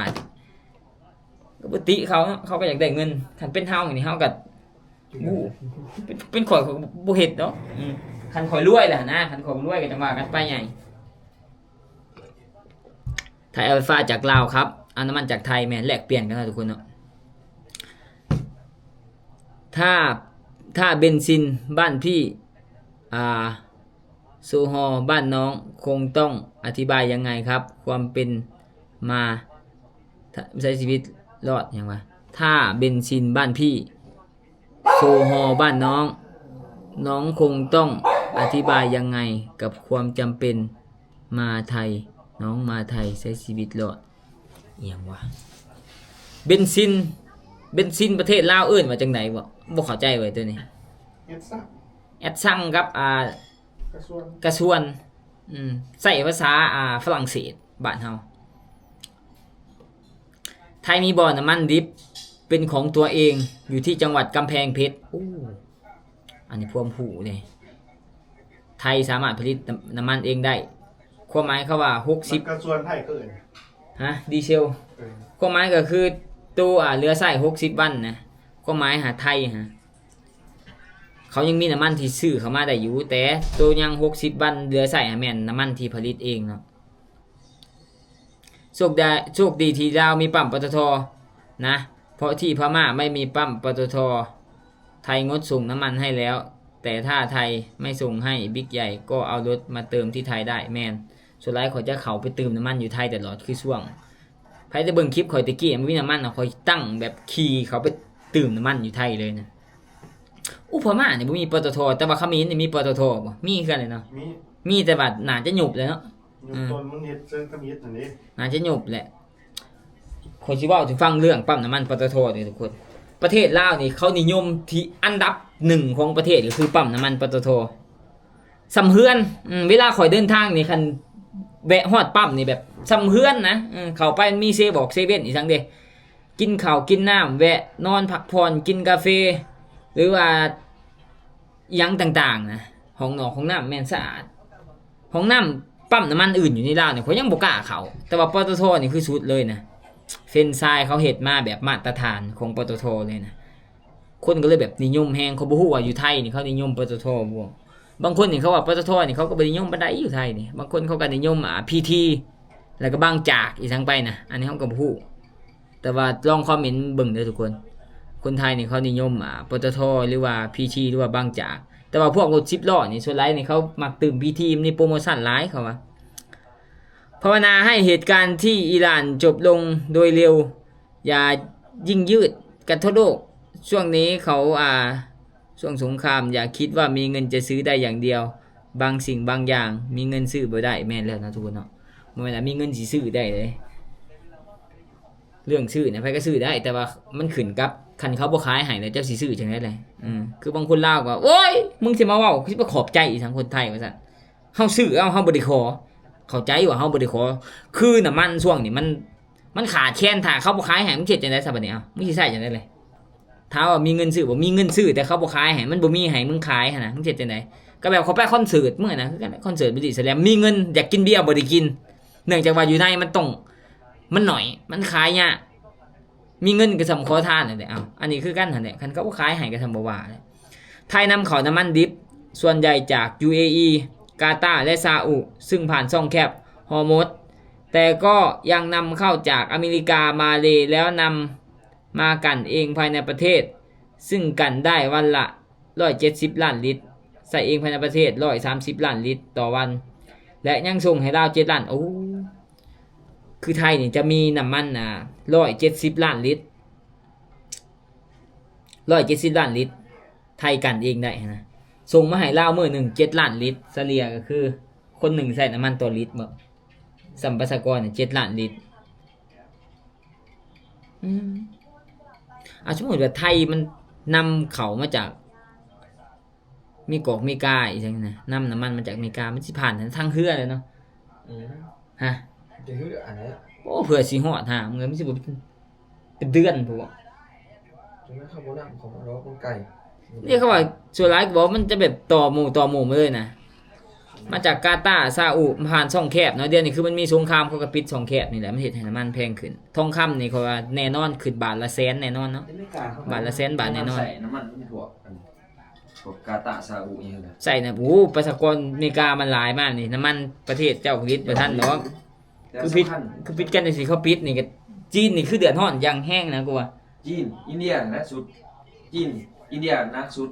ກໍບໍ່ຕິເຂົາເນາະ ເຂົາກໍຢາກໄດ້ເງິນ. ຄັນເປັນເຮົານີ້ ເຮົາກໍ ໂອ້ ເປັນ ເປັນຂ້ອຍ ຂ້ອຍກໍບໍ່ເຮັດດອກ. ອືມ ຄັນຂ້ອຍລວຍແລ້ວຫັ້ນນະ ຄັນຂ້ອຍລວຍກໍຈັ່ງວ່າກັນໄປໃຫຍ່. ໄທເອົາໄຟຟ້າຈາກລາວຄັບ ເອົານ້ຳມັນຈາກໄທ. ແມ່ນ ແລກປ່ຽນກັນເນາະທຸກຄົນເນາະ. ຖ້າ ຖ້າເບັນຊິນບ້ານພີ່ ອ່າ ໂຊຮໍບ້ານນ້ອງຄົງຕ້ອງອະທິບາຍຍັງໄງຄັບ ຄວາມເປັນມາ ໃຊ້ຊີວິດລອດຫຍັງວະ ຖ້າເບັນຊິນບ້ານພີ່ ໂຊຮໍບ້ານນ້ອງ ນ້ອງຄົງຕ້ອງອະທິບາຍຍັງໄງກັບຄວາມຈຳເປັນມາໄທ ນ້ອງມາໄທໃຊ້ຊີວິດລອດ ອີ່ຫຍັງວະ ເບັນຊິນ ເບັນຊິນປະເທດລາວເອີ້ນວ່າຈັ່ງໃດບໍ? ບໍ່ເຂົ້າໃຈເວີຍໂຕນີ້ ແອັດຊັງ ແອັດຊັງກັບ ອ່າ ກະຊວນ ກະຊວນ ອືມ ໃຊ້ພາສາ ອ່າ ຝຣັ່ງເສດ ບ້ານເຮົາ. ໄທມີບໍ່ນ້ຳມັນດິບເປັນຂອງຕົວເອງ ຢູ່ທີ່ຈັງຫວັດກຳແພງເພັດ. ໂອ້ ອັນນີ້ພວມຮູ້ເດ້ ໄທສາມາດຜະລິດນ້ຳ ນ້ຳມັນເອງໄດ້. ຄວາມໝາຍຄຳວ່າຫົກສິບ ກະຊວນໄທເອີ້ນ ຮະ ດີເຊວ ເອີ ຄວາມໝາຍກໍຄືໂຕ ອ່າ ເຫຼືອໃຊ້ຫົກສິບວັນນະ ຄວາມໝາຍຫາໄທຫາ ເຂົາຍັງມີນ້ຳມັນທີ່ຊື້ເຂົ້າມາໄດ້ຢູ່ ແຕ່ໂຕຍັງຫົກສິບວັນເຫຼືອໃຊ້ຫັ້ນແມ່ນນ້ຳມັນທີ່ຜະລິດເອງເນາະ. ໂຊກດາ ໂຊກດີທີ່ລາວມີປ້ຳ ປຕທ ນະ ເພາະທີ່ພະມ້າໄມ່ມີປ້ຳ ປຕທ ໄທງົດສົ່ງນ້ຳມັນໃຫ້ແລ້ວ ແຕ່ຖ້າໄທໄມ່ສົ່ງໃຫ້ບິກໃຫຍ່ກໍເອົາລົດມາເຕີມທີ່ໄທໄດ້. ແມ່ນ ສ່ວນຫຼາຍຂ້ອຍຈະເຂົ້າໄປຕື່ມນ້ຳມັນຢູ່ໄທຕະຫຼອດ ຄືຊ່ວງ ໃຜໄດ້ເບິ່ງຄລິບຂ້ອຍແຕ່ກີ້ ບໍ່ມີນ້ຳມັນນະ ຂ້ອຍຕັ້ງແບບຂີ່ເຂົ້າໄປຕື່ມນ້ຳມັນຢູ່ໄທເລີຍນະ. ອຸ ພະມ້ານີ້ບໍ່ມີ ປຕທ ແຕ່ວ່າຂະເໝນນີ້ມີ ປຕທ ບໍ່? ມີຄືກັນແຫຼະເນາະ ມີ ມີແຕ່ວ່າໜ້າຈະຍຸບແຫຼະເນາະ ຍຸບ ອືມ ຕອນມັນເຮັດເຊີງທຳອິດຫັ້ນເດ້ ໜ້າຈະຍຸບແຫຼະ. ຂ້ອຍຊິເວົ້າສູ່ຟັງເລື່ອງປ້ຳນ້ຳມັນ ປຕທ ນີ້ທຸກຄົນ ປະເທດລາວນີ້ເຂົານິຍົມທີ່ອັນດັບໜຶ່ງຂອງປະເທດ ກໍຄືປ້ຳນ້ຳມັນ ປຕທ. ສ່ຳເຮືອນ ອືມ ເວລາຂ້ອຍເດີນທາງນີ້ ຄັນແວະຮອດປ້ຳນີ້ແບບສ່ຳເຮືອນນະ ເອີ ເຂົ້າໄປມັນມີເຊບອກເຊເວັນອີ່ຫຍັງເດ້ ກິນເຂົ້າກິນນ້ຳ ແວະນອນພັກຜ່ອນ ກິນກາເຟ ຫຼືວ່າອີ່ຫຍັງຕ່າງໆນະ ຫ້ອງນອກຫ້ອງນ້ຳແມ່ນສະອາດ. ຫ້ອງນ້ຳປ້ຳນ້ຳມັນອື່ນຢູ່ໃນລາວນີ້ ຂ້ອຍຍັງບໍ່ກ້າເຂົ້າ ແຕ່ວ່າ ປຕທ ນີ້ຄືສຸດເລີຍນະ ເຟຣນໄຊເຂົາເຮັດມາແບບມາດຕະຖານຂອງ ປຕທ ເລີຍນະ. ຄົນກໍເລີຍແບບນິຍົມແຮງ ເຂົາບໍ່ຮູ້ວ່າຢູ່ໄທນີ້ເຂົານິຍົມ ປຕທ ບໍ່. ບາງຄົນນີ້ເຂົາວ່າ ປຕທ ນີ້ເຂົາກໍບໍ່ນິຍົມປານໃດຢູ່ໄທນີ້ ບາງຄົນເຂົາກໍນິຍົມ ອ່າ ພີທີ ແລ້ວກໍບາງຈາກອີ່ຫຍັງໄປນະ ອັນນີ້ເຮົາກໍບໍ່ຮູ້ ແຕ່ວ່າລອງຄອມເມັນເບິ່ງເດີທຸກຄົນ ຄົນໄທນີ້ເຂົານິຍົມ ອ່າ ປຕທ ຫຼືວ່າ ພີທີ ຫຼືວ່າບາງຈາກ ແຕ່ວ່າພວກລົດສິບລໍ້ນີ້ ສ່ວນຫຼາຍນີ້ເຂົາມັກຕື່ມ ພີທີ ມັນມີໂປຣໂມຊັນຫຼາຍ ເຂົາວ່າ. ພາວະນາໃຫ້ເຫດການທີ່ອີຣານຈົບລົງໂດຍເລັວ ຢ່າຍິ່ງຍືດກັນທົ່ວໂລກ ຊ່ວງນີ້ເຂົາ ອ່າ ຊ່ວງສົງຄາມ ຢ່າຄິດວ່າມີເງິນຈະຊື້ໄດ້ຢ່າງດຽວ ບາງສິ່ງບາງຢ່າງມີເງິນຊື້ບໍ່ໄດ້. ແມ່ນແລ້ວເນາະທຸກຄົນເນາະ ບໍ່ແມ່ນວ່າມີເງິນຊິຊື້ໄດ້ເດ້ ເລື່ອງຊື້ນະ ໃຜກໍຊື້ໄດ້ ແຕ່ວ່າມັນຂຶ້ນກັບ ຄັນເຂົາບໍ່ຂາຍໃຫ້ແລ້ວ ເຈົ້າຊິຊື້ຈັ່ງໃດແຫຼະ? ເອີ ຄືບາງຄົນລາວກໍ ໂອ້ຍ ມຶງຊິມາເວົ້າ ຊິໄປຂອບໃຈອີ່ຫຍັງຄົນໄທວ່າຊັ້ນ. ເຮົາຊື້ເອົາ ເຮົາບໍ່ໄດ້ຂໍ ເຂົ້າໃຈວ່າເຮົາບໍ່ໄດ້ຂໍ. ຄືນ້ຳມັນຊ່ວງນີ້ມັນ ມັນຂາດແຄນ ຖ້າເຂົາບໍ່ຂາຍໃຫ້ ມຶງເຮັດຈັ່ງໃດຊະບາດນີ້? ເອົ້າ ມຶງຊິໃຊ້ຈັ່ງໃດເລີຍ? ຖາມວ່າມີເງິນຊື້ບໍ່? ມີເງິນຊື້ ແຕ່ເຂົາບໍ່ຂາຍໃຫ້ ມັນບໍ່ມີໃຫ້ມຶງຂາຍຫັ້ນນະ ມຶງເຮັດຈັ່ງໃດ? ກໍແບບຂ້ອຍໄປຄອນເສີດມື້ນະ ຄືກັນ ຄອນເສີດ Body Slam ມີເງິນຢາກກິນເບຍບໍ່ໄດ້ກິນ ເນື່ອງຈາກວ່າຢູ່ໃນມັນຕ້ອງ ມັນໜ້ອຍ ມັນຂາຍຍາກ ມີເງິນກໍສ່ຳຂໍທານນັ້ນແຫຼະ. ເອົ້າ ອັນນີ້ຄືກັນຫັ້ນແຫຼະ ຄັນເຂົາບໍ່ຂາຍໃຫ້ກໍສ່ຳບໍ່ວ່າແຫຼະ. ໄທນຳເຂົ້ານ້ຳມັນດິບສ່ວນໃຫຍ່ຈາກ UAE ກາຕາ ແລະ ຊາອຸ ຊຶ່ງຜ່ານຊ່ອງແຄບຮອຣ໌ມຸດ ແຕ່ກໍຍັງນຳເຂົ້າຈາກອາເມລິກາ ມາເລ ແລ້ວນຳມາກັ່ນເອງພາຍໃນປະເທດ ຊຶ່ງກັ່ນໄດ້ວັນລະ ຮ້ອຍເຈັດສິບລ້ານລິດ ໃຊ້ເອງພາຍໃນປະເທດ ຮ້ອຍສາມສິບລ້ານລິດຕໍ່ວັນ ແລະ ຍັງສົ່ງໃຫ້ລາວເຈັດລ້ານ. ໂອ້ ຄືໄທນີ້ຈະມີນ້ຳມັນ ອ່າ ຮ້ອຍເຈັດສິບລ້ານລິດ ຮ້ອຍເຈັດສິບລ້ານລິດ ໄທກັນເອງໄດ້ຫັ້ນນະ ສົ່ງມາໃຫ້ລາວມື້ໜຶ່ງເຈັດລ້ານລິດ ສະເລ່ຍກໍຄືຄົນໜຶ່ງໃຊ້ນ້ຳມັນຕໍ່ລິດເບິ່ງ ສຳປະຊາກອນເຈັດລ້ານລິດ. ອືມ ອາ ສົມມຸດວ່າໄທມັນນຳເຂົ້າມາຈາກ ເມກອກເມກາອີ່ຫຍັງນະ ນຳນ້ຳມັນມາຈາກເມກາ ມັນຊິຜ່ານທາງເຮືອແຫຼະເນາະ. ອືມ ຮະ ຈະເຮືອອັນນັ້ນ ໂອ້ ເພື່ອຊິຮອດຫາ ມັນຊິບໍ່ເປັນເດືອນພຸ້ນບໍ? ຈະແມ່ນເຂົາບໍ່ນຳເຂົ້າມາດອກ ມັນໄກ. ນີ້ເຂົາວ່າສ່ວນຫຼາຍກໍບອກມັນຈະແບບຕໍ່ໝູ່ ຕໍ່ໝູ່ມາເລີຍນະ ມາຈາກກາຕາ ຊາອຸ ຜ່ານຊ່ອງແຄບເນາະ. ດຽວນີ້ຄືມັນມີສົງຄາມ ເຂົາກໍປິດຊ່ອງແຄບນີ້ແຫຼະ ມັນເຮັດໃຫ້ນ້ຳມັນແພງຂຶ້ນ. ທອງຄຳນີ້ເຂົາວ່າແນ່ນອນຂຶ້ນບາດລະແສນແນ່ນອນເນາະ ບາດລະແສນບາດແນ່ນອນ. ໃສ່ນ້ຳມັນພວກອັນ ພວກກາຕາ ຊາອຸ ອີ່ຫຍັງນະ ໃສ່ນະ. ໂອ້ ປະຊາກອນເມກາມັນຫຼາຍມາກນີ້ ນ້ຳມັນປະເທດເຈົ້າຜະລິດບໍ່ທັນດອກ. ຄືຜິດ ຄືຜິດກັນຈັ່ງຊີ້ ເຂົາປິດນີ້ກໍ ຈີນນີ້ຄືເດືອດຮ້ອນຢ່າງແຮງນະ ກູວ່າ. ຈີນ ອິນເດຍໜັກສຸດ ຈີນ ອິນເດຍໜັກສຸດ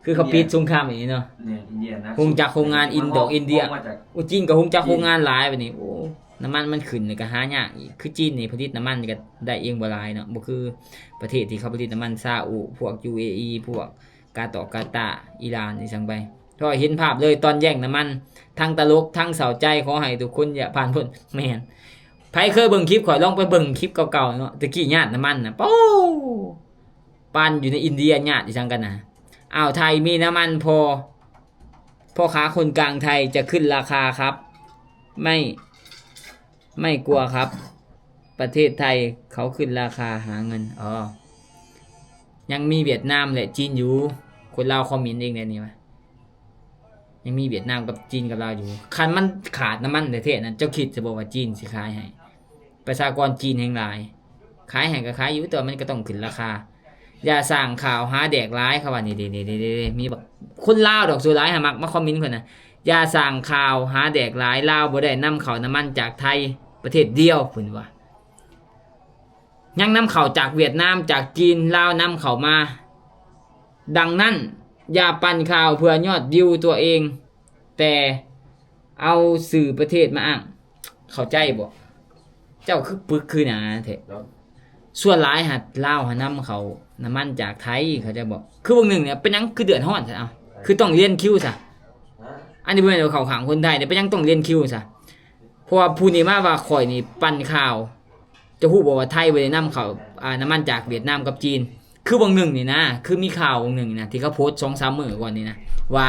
ຄືເຂົາປິດສົງຄາມນີ້ເນາະ. ແມ່ນ ອິນເດຍໜັກສຸດ ໂຮງຈັກໂຮງງານອິນດອກ ອິນເດຍ. ໂອ້ ຈີນກໍໂຮງຈັກໂຮງງານຫຼາຍບາດນີ້. ໂອ້ ນ້ຳມັນມັນຂຶ້ນນີ້ກໍຫາຍາກອີກ ຄືຈີນນີ້ຜະລິດນ້ຳມັນນີ້ກໍໄດ້ເອງບໍ່ຫຼາຍເນາະ ບໍ່ຄືປະເທດທີ່ເຂົາຜະລິດນ້ຳມັນ ຊາອຸ ພວກ ຢູເອອີ ພວກ ກາຕອກ ກາຕາ ອີຣານ ອີ່ຫຍັງໄປ. ເພາະເຫັນພາບເລີຍ ຕອນແຍ່ງນ້ຳມັນ ທັງຕະຫຼົກ ທັງເສົ້າໃຈ ຂໍໃຫ້ທຸກຄົນຢ່າຜ່ານພົ້ນ. ແມ່ນ ໃຜເຄີຍເບິ່ງຄລິບຂ້ອຍ ລອງໄປເບິ່ງຄລິບເກົ່າໆເນາະ ແຕ່ກີ້ຍາດນ້ຳມັນນະ ໂອ້ ປານຢູ່ໃນອິນເດຍຍາດອີ່ຫຍັງກັນນະ. ອ້າວ ໄທມີນ້ຳມັນພໍ ພໍ່ຄ້າຄົນກາງໄທຈະຂຶ້ນລາຄາຄັບ ໄມ່ ໄມ່ກົວຄັບ ປະເທດໄທເຂົາຂຶ້ນລາຄາຫາເງິນ. ອໍ ຍັງມີຫວຽດນາມ ແລະ ຈີນຢູ່. ຄົນລາວຄອມເມັນເອງແນວນີ້ວ່າ ຍັງມີຫວຽດນາມກັບຈີນກັບລາວຢູ່. ຄັນມັນຂາດນ້ຳມັນແທ້ໆນັ້ນ ເຈົ້າຄິດຊະບໍ່ວ່າຈີນຊິຂາຍໃຫ້? ປະຊາກອນຈີນແຮ່ງຫຼາຍ ຂາຍໃຫ້ກໍຂາຍຢູ່ ແຕ່ວ່າມັນກໍຕ້ອງຂຶ້ນລາຄາ. ຢ່າສ້າງຂ່າວຫາແດກຫຼາຍ ເຂົາວ່ານີ້ເດ້ ນີ້ເດ້ ນີ້ເດ້ ມີບັກຄົນລາວດອກສ່ວນຫຼາຍຫາມັກມາຄອມເມັນຂ້ອຍນະ. ຢ່າສ້າງຂ່າວຫາແດກຫຼາຍ ລາວບໍ່ໄດ້ນຳເຂົ້ານ້ຳມັນຈາກໄທປະເທດດຽວ ເພິ່ນວ່າ ຍັງນຳເຂົ້າຈາກຫວຽດນາມ ຈາກຈີນ ລາວນຳເຂົ້າມາ. ດັ່ງນັ້ນ ຢ່າປັ່ນຂ່າວເພື່ອຍອດວິວຕົວເອງ ແຕ່ເອົາຊື່ປະເທດມາອ້າງ. ເຂົ້າໃຈບໍ່? ເຈົ້າຄືປຶກຄືໜາແທ້. ສ່ວນຫຼາຍຫາ ລາວຫານຳເຂົ້ານ້ຳມັນຈາກໄທ ເຂົ້າໃຈບໍ່? ຄືເບິ່ງໜຶ່ງນີ້ ເປັນຫຍັງຄືເດືອດຮ້ອນຊະ? ເອົ້າ ຄືຕ້ອງລຽນຄິວຊະ? ອັນນີ້ບໍ່ແມ່ນວ່າເຂົ້າຂ້າງຄົນໄທເດ້ ເປັນຫຍັງຕ້ອງລຽນຄິວຊະ? ເພາະວ່າຜູ້ນີ້ມາວ່າຂ້ອຍນີ້ປັ່ນຂ່າວ. ເຈົ້າຮູ້ບໍ່ວ່າໄທບໍ່ໄດ້ນຳເຂົ້າ ອ່າ ນ້ຳມັນຈາກຫວຽດນາມກັບຈີນ? ຄືຫວ່າງໜຶ່ງນີ້ນະ ຄືມີຂ່າວຫວ່າງໜຶ່ງນີ້ນະ ທີ່ເຂົາໂພສສອງສາມມື້ກ່ອນນີ້ນະ ວ່າ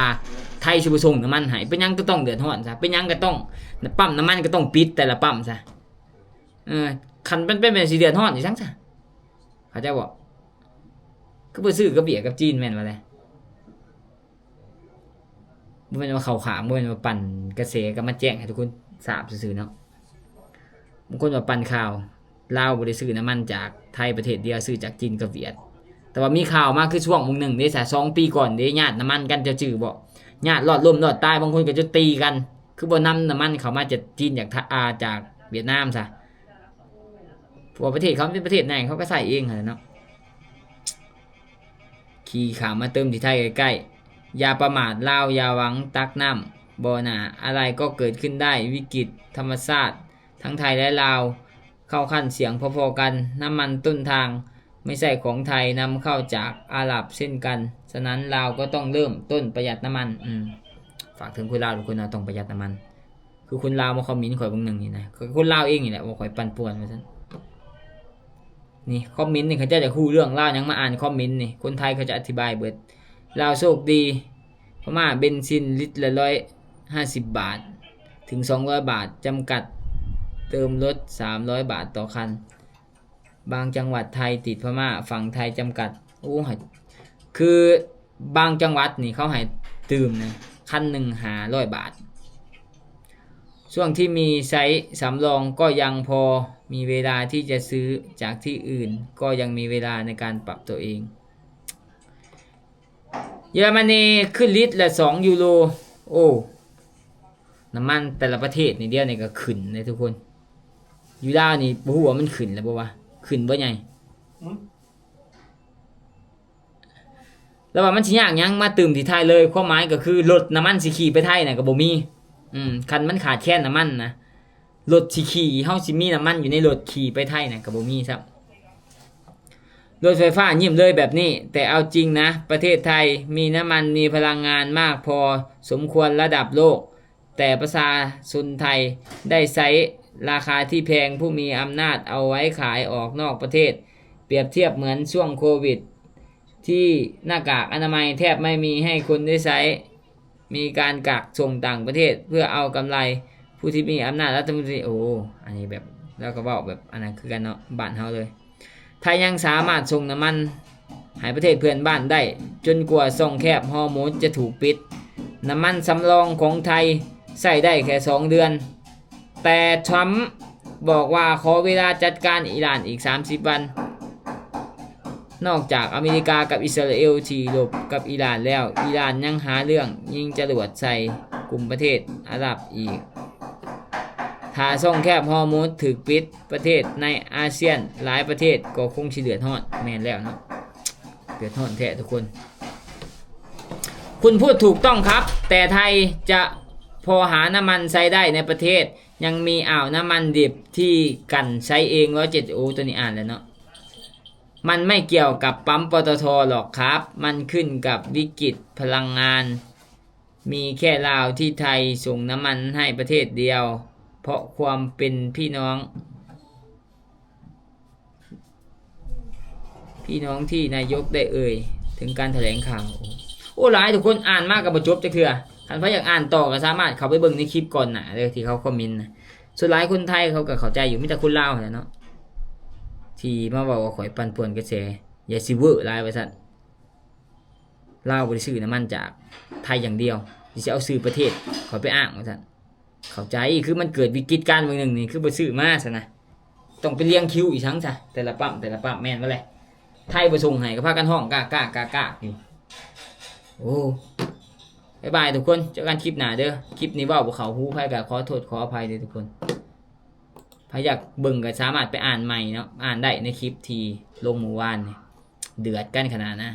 ໄທຊິບໍ່ສົ່ງນ້ຳມັນໃຫ້. ເປັນຫຍັງກໍຕ້ອງເດືອດຮ້ອນຊະ? ເປັນຫຍັງກໍຕ້ອງ ປ້ຳນ້ຳມັນກໍຕ້ອງປິດແຕ່ລະປ້ຳຊະ? ເອີ ຄັນມັນເປັນແບບນີ້ຊິເດືອດຮ້ອນອີ່ຫຍັງຊະ? ເຂົ້າໃຈບໍ່? ຄືບໍ່ຊື້ກັບຫວຽດກັບຈີນແມ່ນບໍ່ແລະ? ບໍ່ແມ່ນວ່າເຂົ້າຂ້າງ ບໍ່ແມ່ນວ່າປັ່ນກະແສ ກໍມາແຈ້ງໃຫ້ທຸກຄົນຊາບຊື່ໆເນາະ. ບາງຄົນວ່າປັ່ນຂ່າວ ລາວບໍ່ໄດ້ຊື້ນ້ຳມັນຈາກໄທປະເທດດຽວ ຊື້ຈາກຈີນກັບຫວຽດ. ແຕ່ວ່າມີຂ່າວມາຄືຊ່ວງມື້ໜຶ່ງເດ້ຊະ ສອງປີກ່ອນເດ້ ຍາດນ້ຳມັນກັນ ເຈົ້າຈື່ບໍ່? ຍາດລອດລົ້ມລອດຕາຍ ບາງຄົນກໍຈົນຕີກັນ ຄືບໍ່ນຳນ້ຳມັນເຂົ້າມາຈາກຈີນ ຈາກ ອ່າ ຈາກຫວຽດນາມຊະ. ເພາະວ່າປະເທດເຂົາເປັນປະເທດໃຫຍ່ ເຂົາກໍໃຊ້ເອງຫັ້ນແຫຼະເນາະ. ຂີ່ຂ້າມມາເຕີມທີ່ໄທໃກ້ໆ. ຢ່າປະໝາດລາວ ຢ່າຫວັງຕັກນ້ຳບໍ່ໜ້າ. ອະໄລກໍເກີດຂຶ້ນໄດ້ ວິກິດທຳມະຊາດ ທັງໄທ ແລະ ລາວ ເຂົ້າຂັ້ນສ່ຽງພໍໆກັນ. ນ້ຳມັນຕົ້ນທາງ ໄມ່ໃຊ່ຂອງໄທ ນຳເຂົ້າຈາກອາຣັບເຊັ່ນກັນ. ສະນັ້ນ ລາວກໍຕ້ອງເລີ່ມຕົ້ນປະຢັດນ້ຳມັນ. ອືມ ຝາກເຖິງຄົນລາວທຸກຄົນເນາະ ຕ້ອງປະຢັດນ້ຳມັນ. ຄືຄົນລາວມາຄອມເມັນຂ້ອຍເບິ່ງໜຶ່ງນີ້ນະ ຄືຄົນລາວເອງນີ້ແຫຼະວ່າຂ້ອຍປັ່ນປ່ວນວ່າຊັ້ນ. ນີ້ຄອມເມັນນີ້ ເຂົາເຈົ້າຢາກຮູ້ເລື່ອງລາວຫຍັງ ມາອ່ານຄອມເມັນນີ້ ຄົນໄທເຂົາຈະອະທິບາຍເບິດ. ລາວໂຊກດີ ພະມ້າເບັນຊິນລິດລະຮ້ອຍຫ້າສິບບາດ ເຖິງສອງຮ້ອຍບາດ ຈຳກັດເຕີມລົດສາມຮ້ອຍບາດຕໍ່ຄັນ. ບາງຈັງຫວັດໄທຕິດພະມ້າ ຝັ່ງໄທຈຳກັດ. ໂອ້ ໃຫ້ ຄືບາງຈັງຫວັດນີ້ເຂົາໃຫ້ຕື່ມນະ ຄັນໜຶ່ງຫ້າຮ້ອຍບາດ. ຊ່ວງທີ່ມີໃຊ້ສຳລອງກໍຍັງພໍມີເວລາທີ່ຈະຊື້ຈາກທີ່ອື່ນ ກໍຍັງມີເວລາໃນການປັບຕົວເອງ. ເຢຍລະມະນີຂຶ້ນລິດລະສອງຢູໂຣ. ໂອ້ ນ້ຳມັນແຕ່ລະປະເທດນີ້ດຽວນີ້ກໍຂຶ້ນເດ້ທຸກຄົນ. ຢູ່ລາວນີ້ບໍ່ຮູ້ວ່າມັນຂຶ້ນແລ້ວບໍ່ວະ ຂຶ້ນບໍ່ໃຫຍ່? ແລ້ວວ່າມັນຊິຍາກຫຍັງມາຕື່ມທີ່ໄທເລີຍ ຄວາມໝາຍກໍຄືລົດນ້ຳມັນຊິຂີ່ໄປໄທນະກໍບໍ່ມີ. ອືມ ຄັນມັນຂາດແຄນນ້ຳມັນນະ ລົດຊິຂີ່ ເຮົາຊິມີນ້ຳມັນຢູ່ໃນລົດຂີ່ໄປໄທນະກໍບໍ່ມີຊ້ຳ. ລົດໄຟຟ້າຍິ້ມເລີຍແບບນີ້. ແຕ່ເອົາຈິງນະ, ປະເທດໄທມີນ້ຳມັນ, ມີພະລັງງານມາກພໍສົມຄວນລະດັບໂລກ, ແຕ່ປະຊາຊົນໄທໄດ້ໃຊ້ລາຄາທີ່ແພງ, ຜູ້ມີອຳນາດເອົາໄວ້ຂາຍອອກນອກປະເທດ. ປຽບທຽບເໝືອນຊ່ວງໂຄວິດ ທີ່ໜ້າກາກອະນາໄມແທບໄມ່ມີໃຫ້ຄົນໄດ້ໃຊ້, ມີການກັກສົ່ງຕ່າງປະເທດເພື່ອເອົາກຳໄລ. ຜູ້ທີ່ມີອຳນາດລັດຖະມົນຕີ, ໂອ້ ອັນນີ້ແບບ ລາວກໍເວົ້າແບບອັນນັ້ນຄືກັນເນາະ, ບ້ານເຮົາເລີຍ. ໄທຍັງສາມາດສົ່ງນ້ຳມັນໃຫ້ປະເທດເພື່ອນບ້ານໄດ້ ຈົນກວ່າຊ່ອງແຄບຮອຣ໌ມຸດຈະຖືກປິດ. ນ້ຳມັນສຳລອງຂອງໄທໃຊ້ໄດ້ແຄ່ສອງເດືອນ, ແຕ່ທຣຳບອກວ່າຂໍເວລາຈັດການອີຣານອີກສາມສິບວັນ. ນອກຈາກອາເມລິກາກັບອິດສະຣາເອວທີ່ລົບກັບອີຣານແລ້ວ, ອີຣານຍັງຫາເລື່ອງຍິງຈະຫຼວດໃສ່ກຸ່ມປະເທດອາຣັບອີກ. ຖ້າຊ່ອງແຄບຮອຣ໌ມຸດຖືກປິດ, ປະເທດໃນອາຊຽນຫຼາຍປະເທດກໍຄົງຊິເດືອດຮ້ອນ. ແມ່ນແລ້ວເນາະ, ເດືອດຮ້ອນແທ້ທຸກຄົນ. ຄຸນພູດຖືກຕ້ອງຄັບ, ແຕ່ໄທຈະພໍຫານ້ຳມັນໃຊ້ໄດ້ໃນປະເທດ, ຍັງມີອ່າວນ້ຳມັນດິບທີ່ກັ່ນໃຊ້ເອງ ຮ້ອຍເຈັດ. ໂອ້ ຕົວນີ້ອ່ານແລ້ວເນາະ. ມັນໄມ່ກ່ຽວກັບປ້ຳ ປຕທ ຫຼອກຄັບ, ມັນຂຶ້ນກັບວິກິດພະລັງງານ. ມີແຄ່ລາວທີ່ໄທສົ່ງນ້ຳມັນໃຫ້ປະເທດດຽວ ເພາະຄວາມເປັນພີ່ນ້ອງ, ພີ່ນ້ອງທີ່ນາຍົກໄດ້ເອີ່ຍເຖິງການຖະແຫຼງຂ່າວ. ໂອ້ ຫຼາຍທຸກຄົນ, ອ່ານມາກໍບໍ່ຈົບຈັກເທື່ອ. ຄັນໃຜຢາກອ່ານຕໍ່ກໍສາມາດເຂົ້າໄປເບິ່ງໃນຄລິບກ່ອນໜ້າເດີ້ ທີ່ເຂົາຄອມເມັນນະ. ສ່ວນຫຼາຍຄົນໄທເຂົາກໍເຂົ້າໃຈຢູ່, ມີແຕ່ຄົນລາວຫັ້ນແຫຼະເນາະ ທີ່ມາເວົ້າວ່າຂ້ອຍປັ່ນປ່ວນກະແສ, ຢ່າຊິເວີຫຼາຍວ່າຊັ້ນ. ລາວບໍ່ໄດ້ຊື້ນ້ຳມັນຈາກໄທຢ່າງດຽວ, ຊິເອົາຊື່ປະເທດຂ້ອຍໄປອ້າງວ່າຊັ້ນ. ເຂົ້າໃຈ, ຄືມັນເກີດວິກິດການເບິ່ງໜຶ່ງນີ້ ຄືບໍ່ຊື້ມາຊັ້ນນະ. ຕ້ອງໄປລຽງຄິວອີກສັງຊະ, ແຕ່ລະປ້ຳ ແຕ່ລະປ້ຳ, ແມ່ນບໍ່ແຫຼະ? ໄທບໍ່ສົ່ງໃຫ້ກໍພາກັນຮ້ອງກາກໆໆໆຢູ່. ໂອ້ ບາຍບາຍທຸກຄົນ, ເຈີກັນຄລິບໜ້າເດີ້. ຄລິບນີ້ເວົ້າບໍ່ເຂົ້າຫູໃຜກໍຂໍໂທດຂໍອະໄພເດີ້ທຸກຄົນ. ໃຜຢາກເບິ່ງກໍສາມາດໄປອ່ານໃໝ່ເນາະ, ອ່ານໄດ້ໃນຄລິບທີ່ລົງມື້ວານນີ້. ເດືອດກັນຂະໜາດນະ.